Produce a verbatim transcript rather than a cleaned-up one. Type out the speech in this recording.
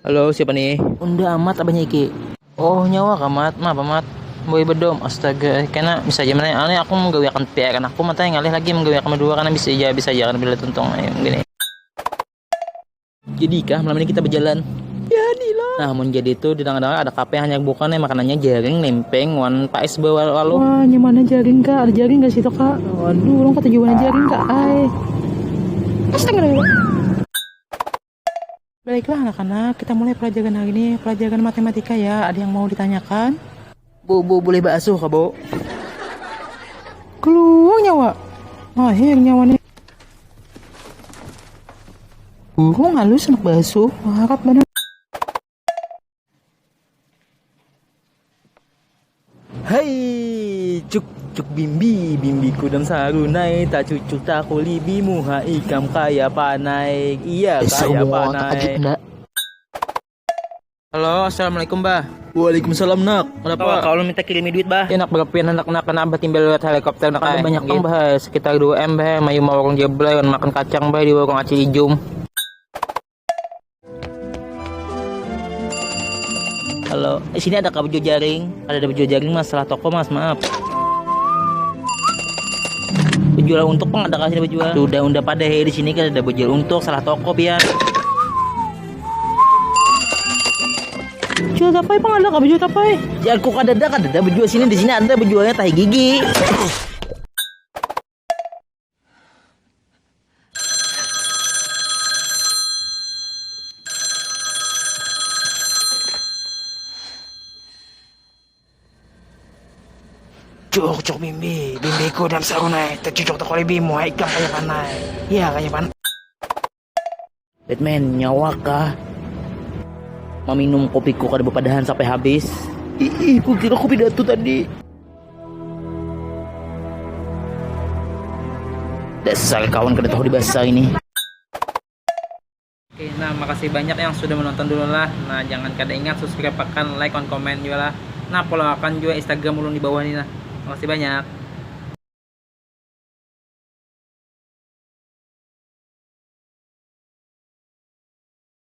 Halo, siapa nih? Unda Amat abahnya Iki. Oh, nyawa ka, Mat? Maaf, Amat. Boy bedom, astaga, kena bisa aja mana. Ane aku menggawiakan P R kan aku, matai ngalih lagi menggawiakan berdua karena bisa aja, bisa aja kan bila tuntung ayo gini. Jadi kah malam ini kita berjalan? Jadilah. Nah, mun jadi itu didengar-dengar ada kafe hanya bukan ya, makanannya jaring, lempeng, wan pais bawa lalu. Wah, nyamannya jaring kak, ada jaring gak situ kak? Waduh, orang kata jawabannya jaring kak, ay. Astaga. Baiklah anak-anak, kita mulai pelajaran hari ini, pelajaran matematika ya. Ada yang mau ditanyakan? Bu, bu, boleh basuh kah, Bu? Keluar nyawa. Mahir nyawa nih. Burung halus anak basuh, harap benar. Hai, cuk cuk bimbi, bimbiku dan sarunai, tak cucuk tak kulibi muha ikam kaya panai. Iya, kaya panai. Halo, assalamualaikum, Bah. Waalaikumsalam, Nak. Kenapa? Kalau minta kirimi duit, Bah. Ya, Nak, berapa nak, nak, kena abah timbal lewat helikopter, nak. Ada banyak, Bang, Bah. Sekitar dua M, Bah. Mayu mau warung jeblay, makan kacang, Bah, di warung Acil Ijum. Halo, eh, sini ada kah baju jaring? Ada, ada baju jaring, Mas, salah toko, Mas, maaf. Penjual untuk pang ada kah sini penjual? Sudah unda pada he di sini kan ada penjual untuk salah toko pian. Jual tapai pang ada kah jual tapai? Ya aku kada ada, kada ada penjual sini, di sini ada penjualnya tahi gigi. Cuk cuk bimbi, bimbiku dan sarunai, tercucuk tak kulibi muha ikam kaya panai. Ya kaya panai. Batman, nyawa kah? Meminum kopiku kada bepadahan sampai habis. Ih, ku kira kopi datu tadi. Dasar kawan kada tahu dibahasa ini. Oke, nah, makasih banyak yang sudah menonton dulu lah. Nah, jangan kada ingat subscribe akan, like, on, comment juga lah. Nah, follow akan juga Instagram ulun di bawah ini lah. Makasih banyak.